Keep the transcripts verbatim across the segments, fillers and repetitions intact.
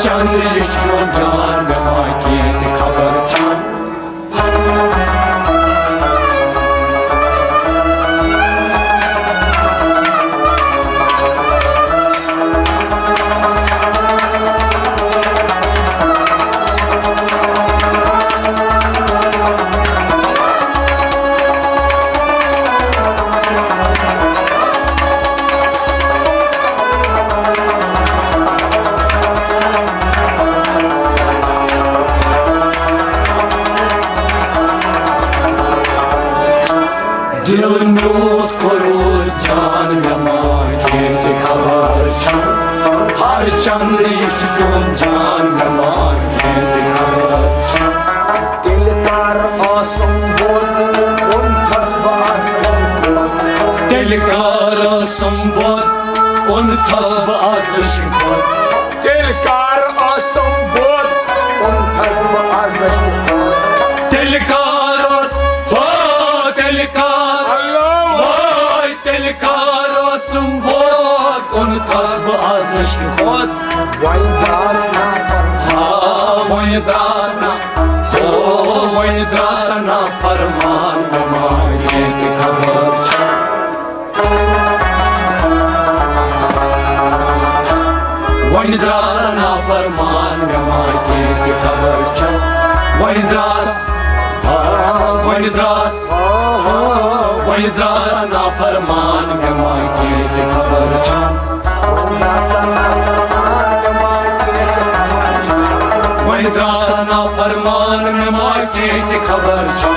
چنٛد یہِ چھُ چون جان، مےٚ ما کینٛہہ تہِ خبر چھَم۔ دل میوٗٹھ کوٚرُتھ جان، مےٚ ما کینٛہہ تہِ خبر چھَم۔ ہر چنٛد یہِ چھُ چون جان، مےٚ ما کینٛہہ تہِ خبر چھَم۔ تیٚلہِ کر ٲسٕم بوٚد، اوٚنتھس بہٕ از عشقہٕ کھوٚت۔ تیٚلہِ کر ٲسٕم بوٚد، اوٚنتھس بہٕ از عشقہٕ کھوٚت۔ تیٚلہِ کر ٲسٕم بوٚد، اوٚنتھس بہٕ از عشقہٕ کھوٚت۔ تیٚلہِ کر ٲس، ہو، تیٚلہِ کر، اللہ۔ وٲے، تیٚلہِ کر ٲسٕم بوٚد، اوٚنتھس بہٕ از عشقہٕ کھوٚت۔ وۄنۍ درٛاس نافرمان۔ ہا، وۄنۍ درٛاس نا-، ہو، وۄنۍ درٛاس نافرمان، مےٚ ما کینٛہہ تہِ خبر چھَم۔ وۄنۍ درٛاس نافرمان، مےٚ ما کینٛہہ تہِ خبر چھَم۔ وۄنۍ درٛاس، آ، وۄنۍ درٛاس، آ، وۄنۍ درٛاس نافرمان، مےٚ ما کینٛہہ تہِ خبر چھَم۔ وۄنۍ درٛاس نافرمان، مےٚ ما کینٛہہ تہِ خبر چھَم۔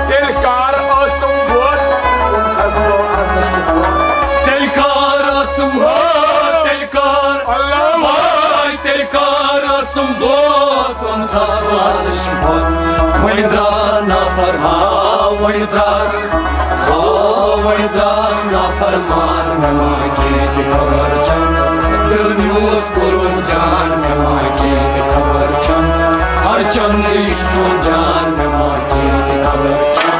تیٚلہِ کر ٲسٕم بوٚد، اوٚنتھس بہٕ از عشقہٕ کھوٚت۔ تیٚلہِ کر ٲسٕم بوٚد، تیٚلہِ کر، اللہ۔ وٲے، تیٚلہِ کر ٲسٕم بوٚد، اوٚنتھس بہٕ از عشقہٕ کھوٚت۔ وۄنۍ درٛاس نافرمان، وۄنۍ درٛاس، ہو، وۄنۍ درٛاس نافرمان، مےٚ ما کینٛہہ تہِ خبر چھَم۔ دل میوٗٹھ کوٚرُن جان، مےٚ ما کینٛہہ تہِ خبر چھَم۔ ہر چنٛد یہِ چھُ چون جان، مےٚ ما کینٛہہ تہِ خبر چھَم۔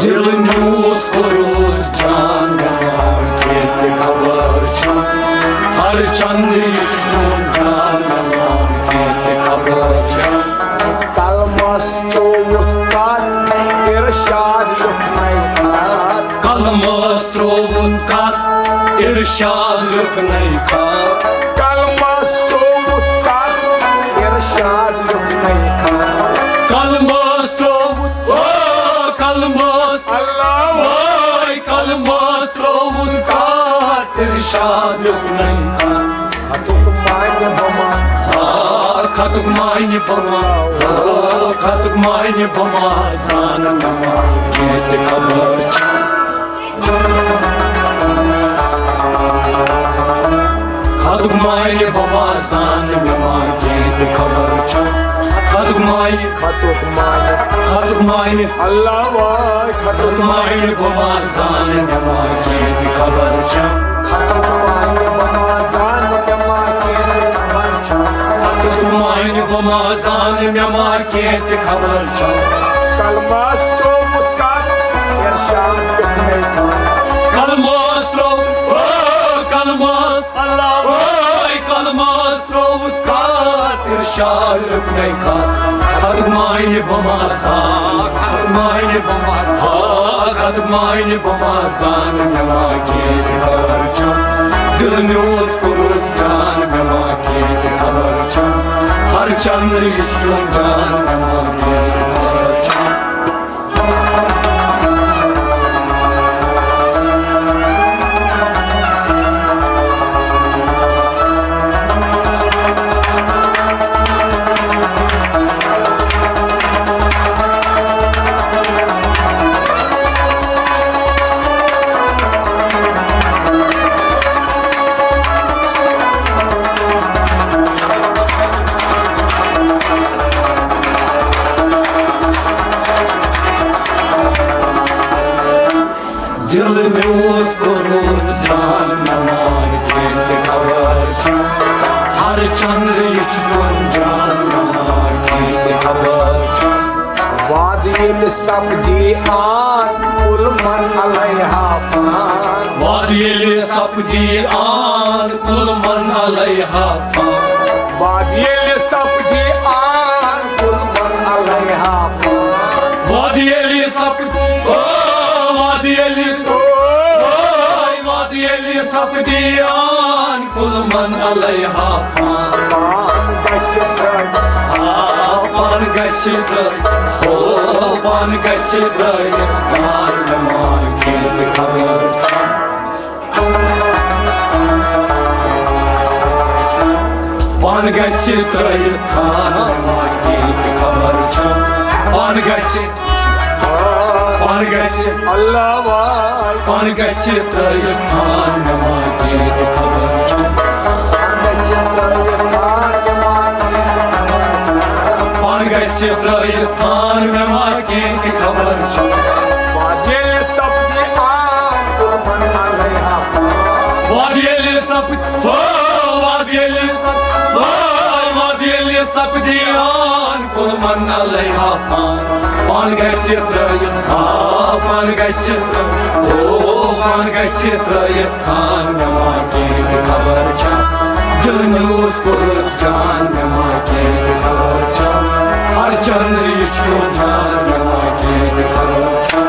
دل میوٗٹھ کوٚرُتھ جان، مےٚ ما کینٛہہ تہِ خبر چھَم۔ ہر چنٛد یہِ چھُ چون جان، مےٚ ما کینٛہہ تہِ خبر چھَم۔ قلمس ترووُتھ کتھ، ارشاد لیوٚکھنَے کتھ۔ قلمس ترووُتھ کتھ، ارشاد لیوٚکھنَے کتھ۔ قلمس ترووُتھ کتھ، ارشاد لیوٚکھنَے کتھ۔ قلمس ترووُتھ، او قلمس، اللہ۔ وٲے قلمس ترووُتھ کتھ، ارشاد لیوٚکھنَے کتھ۔ خطُک معنی بہٕ ما، آ، خطُک معنی بہٕ ما، آ، خطُک معنی بہٕ ما زانہٕ، مےٚ ما کینٛہہ تہِ خبر چھَم۔ خطُک معنی بہٕ ما زانہٕ، مےٚ ما کینٛہہ تہِ خبر چھَم۔ خطُک معنی، خطُک معنی، خطُک معنی، اللہ واے، خطُک خطُک معنی بہٕ ما زانہٕ، مےٚ ما کینٛہہ تہِ خبر چھَم۔ خطُک معنی بہٕ ما زانہٕ، مےٚ ما کینٛہہ تہِ خبر چھَم۔ خطُک معنی بہٕ ما زانہٕ، مےٚ ما کینٛہہ تہِ خبر چھَم۔ قلمس ترووُتھ کتھ، ارشاد لیوٚکھنَے کتھ۔ قلمس تروو، او قلمس، اللہ۔ وٲے قلمس ترووُتھ کتھ، ارشاد لیوٚکھنَے کتھ۔ خطُک معنی بہٕ ما زانہٕ، خطُک معنی بہٕ ما، آ، خطُک معنی بہٕ ما زانہٕ، مےٚ ما کینٛہہ تہِ خبر چھَم۔ دل میوٗٹھ کوٚرُتھ جان، مےٚ ما کینٛہہ تہِ خبر چھَم۔ ہر چنٛد یہِ چھُ چون جان، مےٚ ما کینٛہہ تہِ خبر چھَم۔ دِل میوٗٹھ کوٚرُتھ جان مےٚ ما کینٛہہ تہِ خبر چھا۔ ہر چندٕ یہِ چھُ چون جان مےٚ ما کینٛہہ تہِ خبر چھا۔ وعدٕ ییٚلہِ سپدی آن، کُل من علیہا فان۔ وعدٕ ییٚلہِ سپدی آن، کُل من علیہا فان۔ وعدٕ ییٚلہِ سپدی آن، کُل من علیہا فان۔ وعدٕ ییٚلہِ سپدی، او، وعدٕ ییٚلہِ، او، وعدٕ ییٚلہِ سپدی آن، کُل من علیہا فان۔ پان گژھِ ترٛٲوِتھ، آ، پان گژھِ ترٛٲوِتھ، او، پان گژھِ ترٛٲوِتھ، پان مےٚ ما کینٛہہ تہِ خبر چھا۔ پان گژھِ ترٛٲوِتھ، پان مےٚ ما کینٛہہ تہِ خبر چھا۔ پان گژھِ، پان گژھِ، اللہ واے۔ پان گژھِ ترٛٲوِتھ تھان مےٚ ما کینٛہہ تہِ خبر چھا۔ پان گژھِ ترٛٲوِتھ تھان مےٚ ما کینٛہہ تہِ خبر چھا۔ پان گژھِ ترٛٲوِتھ تھان مےٚ ما کینٛہہ تہِ خبر چھا۔ وعدٕ ییٚلہِ سپدِ آن، کُل من علیہا فان۔ وعدٕ ییٚلہِ سپدِ، ہو، وعدٕ ییٚلہِ سپدِ، ہو، وعدٕ ییٚلہِ سپدِ آن، کُل من علیہا فان۔ پان گژھِ ترٛٲوِتھ، آ، پان گژھِ ترٛٲوِتھ، او، پان گژھِ ترٛٲوِتھ تھان مےٚ ما کینٛہہ تہِ خبر چھا۔ دِل میوٗٹھ کوٚرُتھ جان مےٚ ما کینٛہہ تہِ خبر چھا۔ ہر چندٕ یہِ چھُ چون جان مےٚ ما کینٛہہ تہِ خبر چھا۔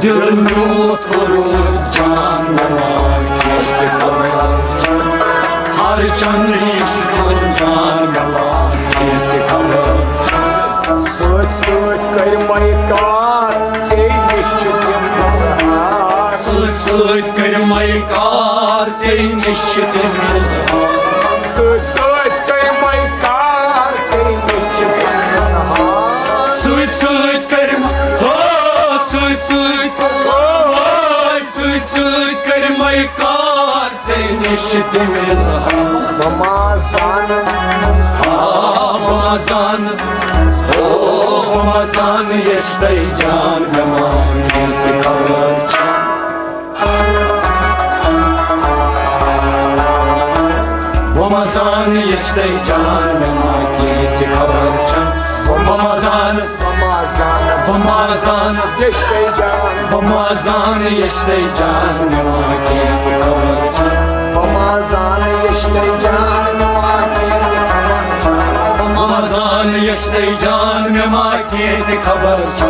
دِل میوٗٹھ کوٚرُتھ جان مےٚ ما کینٛہہ تہِ خبر۔ ہر چندٕ یہِ چھُ چون جان مےٚ ما کینٛہہ تہِ خبر۔ سۭتۍ سۭتۍ کٔرۍ مَے کار، ژےٚ نِش چھِ تِم اظہار۔ سۭتۍ سۭتۍ کٔرۍ مَے کار، ژےٚ نِش چھِ تِم اظہار۔ سۭتۍ سۭتۍ کٔرۍ مَے کار، ژےٚ نِش چھِ تِم اظہار۔ سۭتۍ سۭتۍ کٔرۍ مَے، ہو، سۭتۍ سۭتۍ، ہو، سۭتۍ سۭتۍ کٔرۍ مَے کار، ژےٚ نِش چھِ تِم اظہار۔ بہٕ ما زانہٕ، آ، بہٕ ما زانہٕ، او، بہٕ ما زانہٕ یَچھتَے جان مےٚ ما کینٛہہ تہِ خبر چھا۔ بہٕ ما زانہٕ یَچھتَے جان مےٚ ما کینٛہہ تہِ خبر چھا۔ بہٕ ما زانہٕ، بہٕ ما زانہٕ، بہٕ ما زانہٕ یَچھتَے جان۔ بہٕ ما زانہٕ یَچھتَے جان مےٚ ما کینٛہہ تہِ خبر چھا۔ بہٕ ما زانہٕ یَچھتَے جان مےٚ ما کینٛہہ تہِ خبر چھا۔ بہٕ ما زانہٕ یَچھتَے جان مےٚ ما کینٛہہ تہِ خبر چھا۔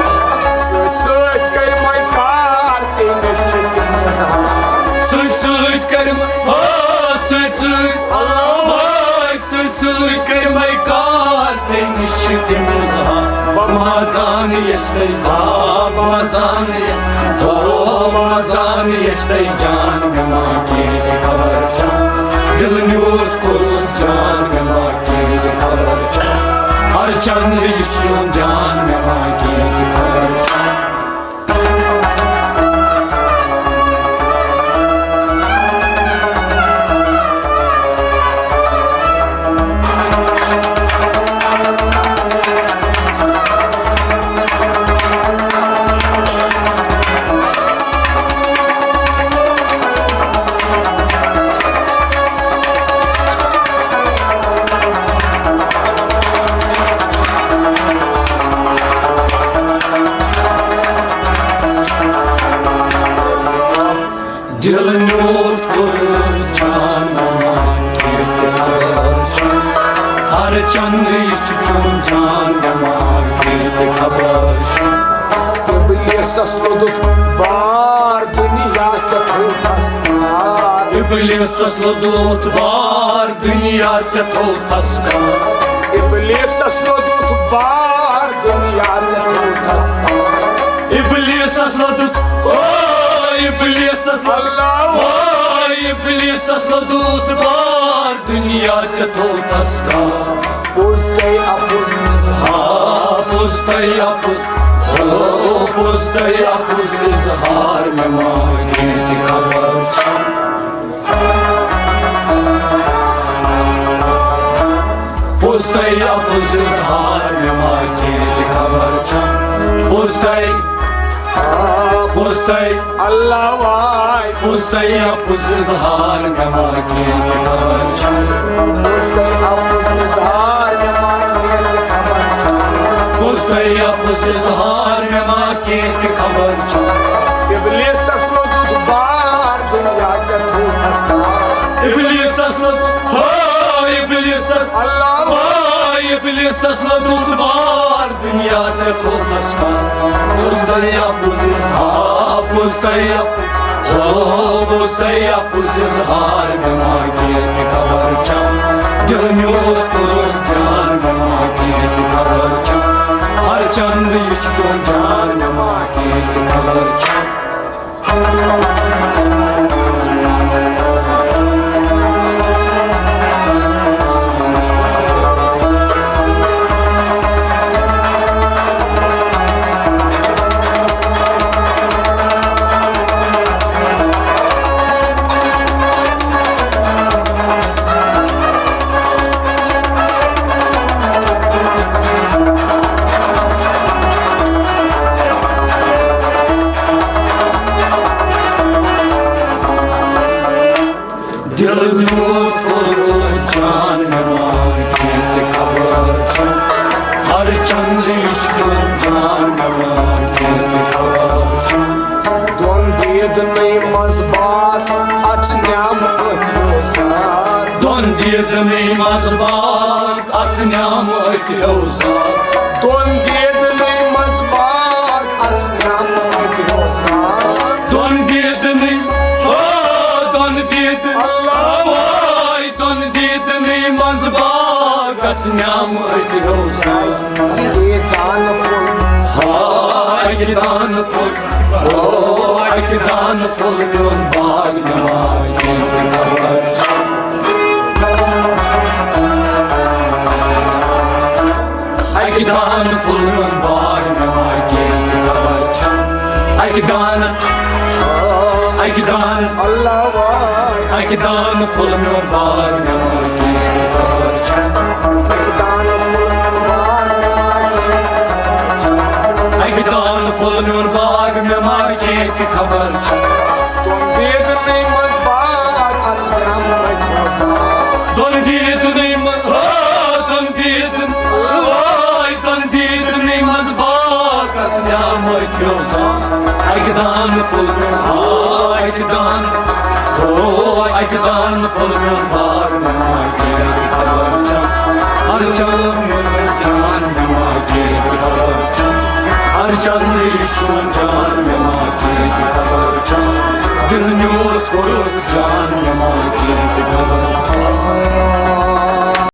سۭتۍ سۭتۍ کٔرۍ مَے کار، ژےٚ نِش چھِ تِم اظہار۔ سۭتۍ سۭتۍ کٔرۍ مَے، ہو، سۭتۍ سۭتۍ، اللہ واے، سۭتۍ سۭتۍ کٔرۍ مَے کار، ژےٚ نِش چھِ تِم اظہار۔ بہٕ ما زانہٕ یَچھتَے، آ، بہٕ ما زانہٕ یَچھ-، ہو، بہٕ ما زانہٕ یَچھتَے جان مےٚ ما کینٛہہ تہِ خبر چھا۔ دِل میوٗٹھ کوٚرُتھ جان مےٚ ما کینٛہہ تہِ خبر چھا۔ ہر چندٕ یہِ چھُ چون جان مےٚ ما کینٛہہ تہِ خبر چھا۔ دِل میوٗٹھ کوٚرُتھ جان مےٚ ما کینٛہہ تہِ خبر چھا۔ ہر چندٕ یہِ چھُ چون جان مےٚ ما کینٛہہ تہِ خبر چھا۔ ابلیسس لوٚدُتھ بار دُنیا ژےٚ تھوٚوتھس کار۔ ابلیسس لوٚدُتھ بار دُنیا ژےٚ تھوٚوتھس کار۔ ابلیسس لوٚدُتھ بار دُنیا ژےٚ ابلیسس لوٚدُت، او ابلیسس لوٚدُت، او ابلیسس لوٚدُت بار، دُنیا ژےٚ تھوٚوتھس کار۔ پوٚز تہٕ اپُز، آ، پوٚز تہٕ اپُز، او، پوٚز تہٕ اپُز اظہار مےٚ ما کینٛہہ تہِ خبر چھم۔ پوٚز تہٕ اپُز اظہار مےٚ ما کینٛہہ تہِ خبر چھم۔ پوٚز تہٕ، پوٚز تہٕ، اللہ واے۔ پوٚز تہٕ اپُز اظہار مےٚ ما کینٛہہ تہِ خبر چھم۔ پوٚز تہٕ اپُز اظہار مےٚ ما کینٛہہ تہِ خبر چھم۔ پوٚز تہٕ اپُز اظہار مےٚ ما کینٛہہ تہِ خبر چھم۔ ابلیسس لوٚدُت بار، دُنیا ژےٚ تھوٚوتھس کار۔ ابلیسس لوٚدُت، ہو ابلیسس، اللہ۔ ہو ابلیسس لوٚدُت بار، دُنیا ژےٚ تھوٚوتھس کار۔ پوٚز تہٕ اپُز، آ، پوٚز تہٕ اپُز، او، پوٚز تہٕ اپُز اظہار مےٚ ما کینٛہہ تہِ خبر چھم۔ دِل میوٗٹھ کوٚرُتھ جان مےٚ ما کینٛہہ تہِ خبر چھم۔ ہر چند یہِ چھُ چون جان مےٚ ما کینٛہہ تہِ خبر چھم۔ دِل میون کوٚر جان مےٚ ما کینٛہہ تہِ خبر چھم۔ ہر چندٕ یُس کوٚر جان مےٚ ما کینٛہہ تہِ خبر چھم۔ دۄن دیٖدنٕے منٛز باغ اژ نعمت یوزان۔ دۄن دیٖدنٕے منٛز باغ اژ نعمت یوزان۔ دۄن دیٖدنٕے منٛز باغ اژ نعمت یوزان۔ دۄن دیٖدنٕے، او، دۄن دیٖدن، اللہ۔ اوے، دۄن دیٖدنٕے منٛز باغ اژ نعمت یوزان۔ عقیدان پھوٚل۔ ہا، عقیدان پھوٚل۔ او، اکہِ دانہٕ پھوٚل میون باغ مےٚ ما کینٛہہ تہِ خبر چھم۔ اکہِ دانہٕ پھوٚل میون باغ مےٚ ما کینٛہہ تہِ خبر چھم۔ اکہِ دانہٕ، اکہِ دانہٕ، اللہ واے۔ اکہِ دانہٕ پھوٚل میون باغ مےٚ ما کینٛہہ تہِ خبر چھم۔ اکہِ دانہٕ پھوٚل میون باغ مےٚ ما کینٛہہ تہِ خبر چھم۔ اکہِ دانہٕ پھوٚل میون باغ مےٚ ما کینٛہہ تہِ خبر چھم۔ دۄن دیٖدنٕے منٛز باغ اژ نعمت یوزان۔ دۄن دیٖدنٕے منٛز، ہا، دۄن دیٖدن، ہاے، دۄن دیٖدنٕے منٛز باغ اژ نعمت یوزان۔ اکہِ دانہٕ پھوٚل، ہا، اکہِ دانہٕ، ہو، اکہِ دانہٕ پھوٚل میون باغ مےٚ ما کینٛہہ تہِ خبر چھم۔ ہر چلو میون جان مےٚ ما کینٛہہ تہِ خبر چھم۔ ہر چندٕ یہِ چھُ سون جان مےٚ ما کینٛہہ تہِ خبر چھم۔ دِل میوٗٹھ کوٚرُتھ جان مےٚ ما